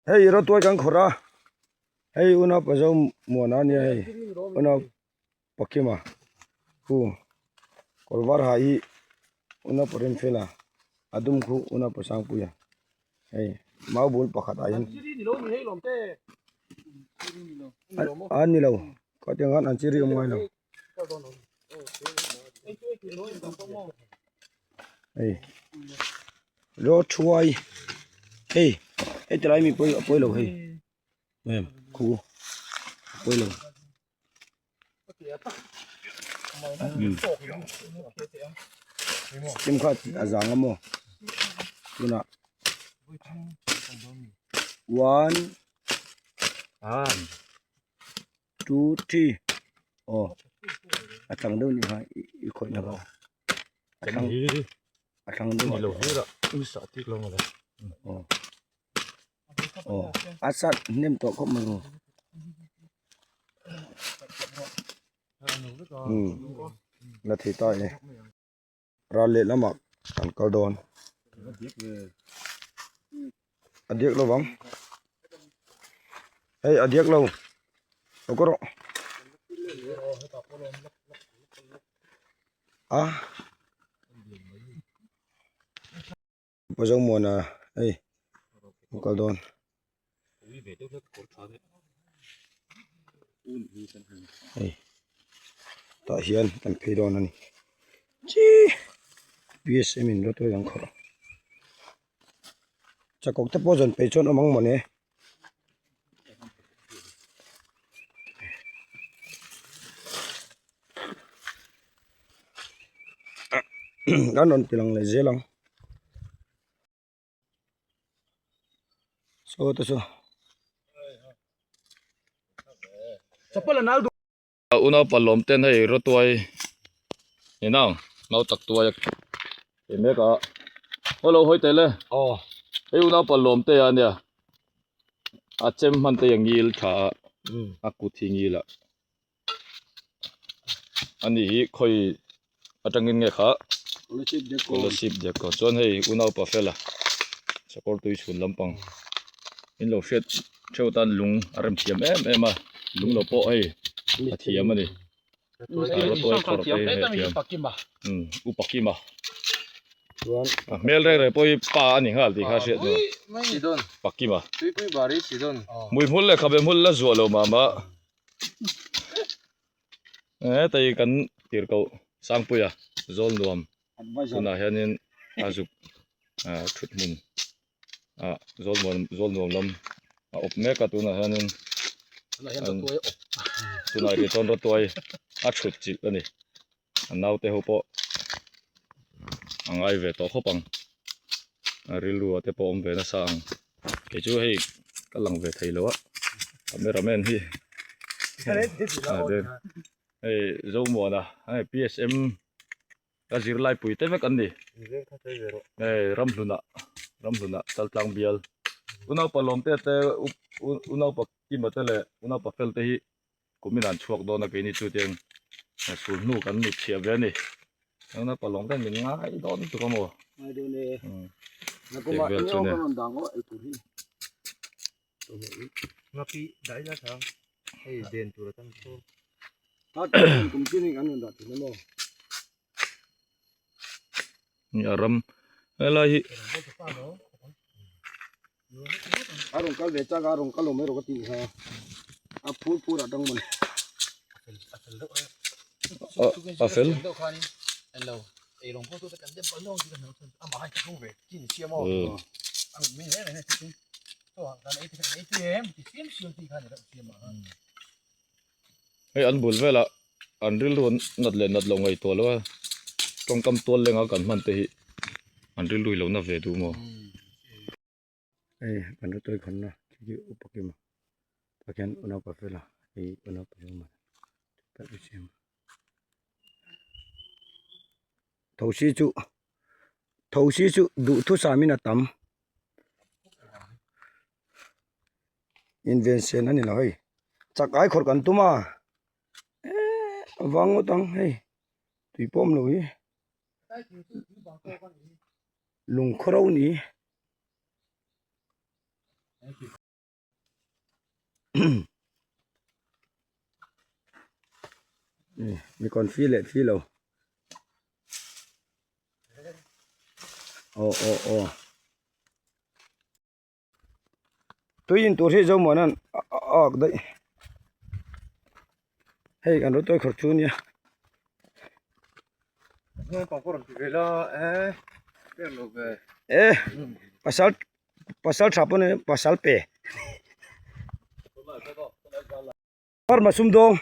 Hei rawtuai kan khawrh a, hei unau pazo muana a nia hei unau Pakima khu kawr var ha hi unau Parinfela a dum khu unau Pasangpuia hei mau bul pakhat ah hian a ni lo khatiang khan an chiri awm ngai lo. Hei rawthuai hei heti lai mi pawh a pawi lo hei em khu a pawi lo chem kha a zang a maw tunah one two three aw a tlang deuh ni kha i khawih na kha a thlang a thlang deuh lo hi ra ui sa tik lo mala aw aw a sat hnem tawh khawp mai maw um la thei ta e ral leh lamah kan kal dawn a diak lo vang hei a diak lo lo kawr rawh a Pazomuana hei a kal dawn. Hei tah hian kan phei dawn a ni chi P_S_M in rawtuai ang khawrh chakawk te pawh zawn peih chuan awm ang mawni. Kan rawn ti lang leh zel ang saw te chu. Unaupa lawm ten hei rawtuai ni nang nau tak tuai a ti mek a hello hawi teh le hei unaupa lawm te a nia a chem hman te a ngil tha a a kut hi ngil a. Ani hi khawi atangin nge kha Kolasib Depko chuan hei unaupa fela sakawr tui chhun lampang in lo hriat theuh tan lung a rem thiam em em a lung lo pawh hei a thiam a ni rawtuai khawrh te hi hei a thiam upa kima a hmel reng reng pawh hi pa a ni nghal tih kha a hriat chu pakima hmuihmul leh khabe hmul la zuah lo mah mah. Hetai kan tir koh Sangpuia zawl nuam tunah hianin a zuk thut hmun ah zawl nuam zawl nuam lam a awp mek a tunah hianin tunah rih chuan rawtuai a thut chilh a ni a naute ho pawh a ngai ve tawh khawp ang a rilru ah te pawh a awm ve nasa ang kei chu hei ka lang ve thei lo a cameraman hi hei Zomuana hei P_S_M ka zirlai pui te vek an ni hei Ramhluna Ramhluna Chaltlang bial unaupa Lawmte te unaupa Kima te leh unaupa Fel te hi. Kumin an chhuak dawn a keini chu tiang sul hnu kan nut chhiah ve a ni. Engna palawng ten min ngai dawn tuk a maw? Ngai dawn e. Nakuma eng eng kan rawn dang aw ei tur hi. Ngapi dai la thang. Hei den tur atan chu. Ta kum kum tin kan rawn dah thin a maw? Ni a ram helai hi. A rawn kal ve chak a, a rawn kal awm erawh ka tih kha a phur phur ah tang mawle. A fel. Hei an bul velah an rilru an nat leh nat loh ngaihtuah lo a tawngkam tual lenga kan hman te hi an rilru hi lo na ve duh maw. Hei kan rawtuai khawnna khi khi upa kima tah khian unaupa fela hei unaupa zawng thosi chu thosi chu duhthusam in a tam. Inven sen a ni lo hei chak ai khawrh kan tum a eee a vang ngawt ang hei tui pawh a awm lo hi lung khaw ro ni. Mi confi leh fi lo aw aw aw tui in tur hi Zomuana'n a ak daih hei kan rawtawi khawr chu nia. E pasal pasal tha pawh ni pasal pe Burma sumdawng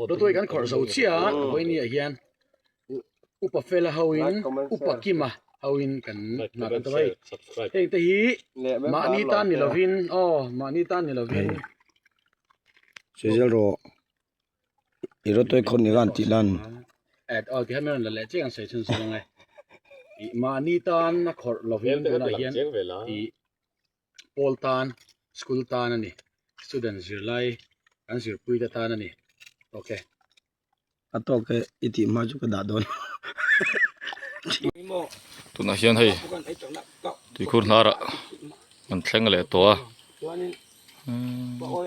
Rawtuai kan khawrh zo chiah a vawiin ah hian upa fela ho in upa kima ho in kan hna kan tawh a hei heng te hi mahni tan ni lovin aw mahni tan ni lovin. Sawizel rawh. I rawtuai khawt ni khan tih lan. At aw ti hian min rawn la leh chiang an sawi chhun sawn ang e. I mahni tan a khawrh lovin tunah hian i pawl tan school tan a ni student zirlai kan zirpui te tan a ni okay. A tawk e i tih hma chu ka dah dawn. Tunah hian hei tuikhur hnarah an thleng leh tawh a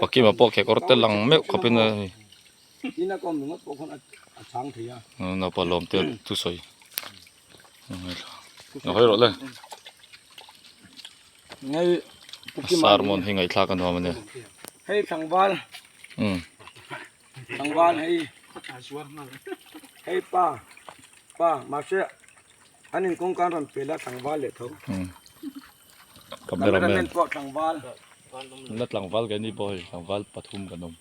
pakima pawh kekawr te lang meuh khawpin a hei naupang lawm te thusawi a hawi rawh le sermon hi ngaihthlak a nuam a nia. Tlangval hei hei pa pa mahse an in kawngka an rawn pel a tlangval leh tho cameraman pawh tlangval la tlangval keini pawh hei tlangval pathum kan awm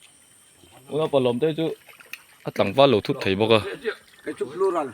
unaupa lawm te chu a tlangval lo thut thei bawk a kei chu plural.